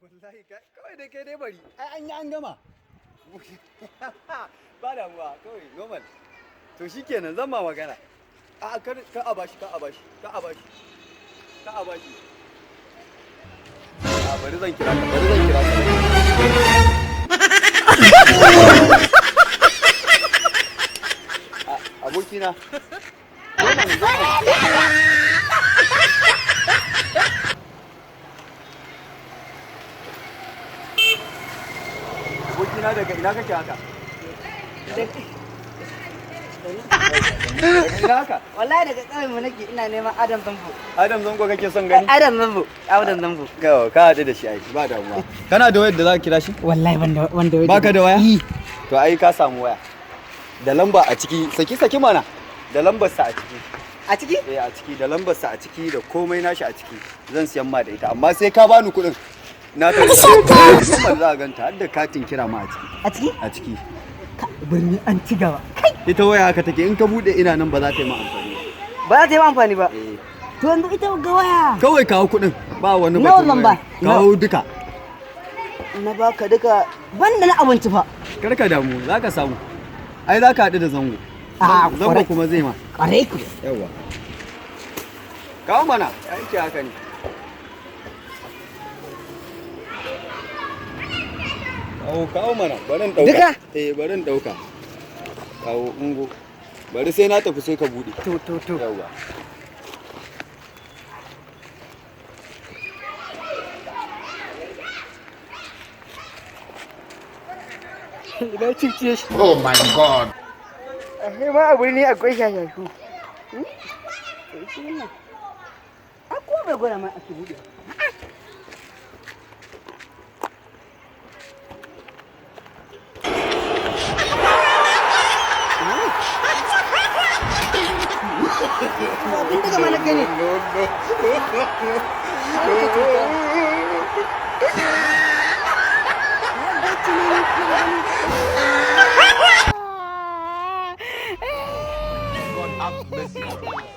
Wallahi kawai dai kai dai bari. Ai an yi an gama. Ba damuwa, kawai normal. To shikenan, zan ma magana. A kar ka a bashi, ka a bashi, ka a bashi. Ka a bashi. A bari zan kira ka, bari zan kira ka. Abokina. Zo mana, zo mana. Abokina, daga ina kake haka? Daga ina haka? Wallahi daga ƙauyen mu nake, ina neman Adam Zango. Adam Zango kake son gani? Adam Zango, Adam Zango. Gawa ka haɗu da shi ai, ba damuwa. Kana da wayar da za ka kira shi? Wallahi banda wanda. Baka da waya? To ai ka samu waya. Da lamba a ciki, saki saki mana. Da lambar sa a ciki. A ciki? Eh, a ciki, da lambar sa a ciki, da komai nashi a ciki. Zan siyan ma da ita, amma sai ka bani kuɗin. Na ta da za a ganta har da katin kira ma a ciki. A ciki? A ciki. Ka birni an ci gaba. Kai. Ita waya haka take, in ka bude ina nan ba za ta yi ma amfani ba. Ba za ta yi ma amfani ba. Eh. To yanzu ita ga waya. Kawai kawo kuɗin, ba wani Nawa batun zan ba? waya. Kawo duka. Na baka duka banda na abinci fa. Kar ka damu, za ka samu. Ai za ka haɗu da Zango. A, Zango kwarai. kuma zai ma. Ƙwarai ku. Yawwa. Kawo mana, aiki haka ne. Kawo, kawo mana, bari in ɗauka. Duka? Eh, bari in ɗauka. Kawo, ungo. Bari sai na tafi sai ka buɗe. To. Yawwa. Ina cuce shi. Oh my God. Ashe ma a birni akwai shashashu. To shi wannan. A ko bai gwada ma ake buɗe. Abin daga mana kai ne. God have mercy.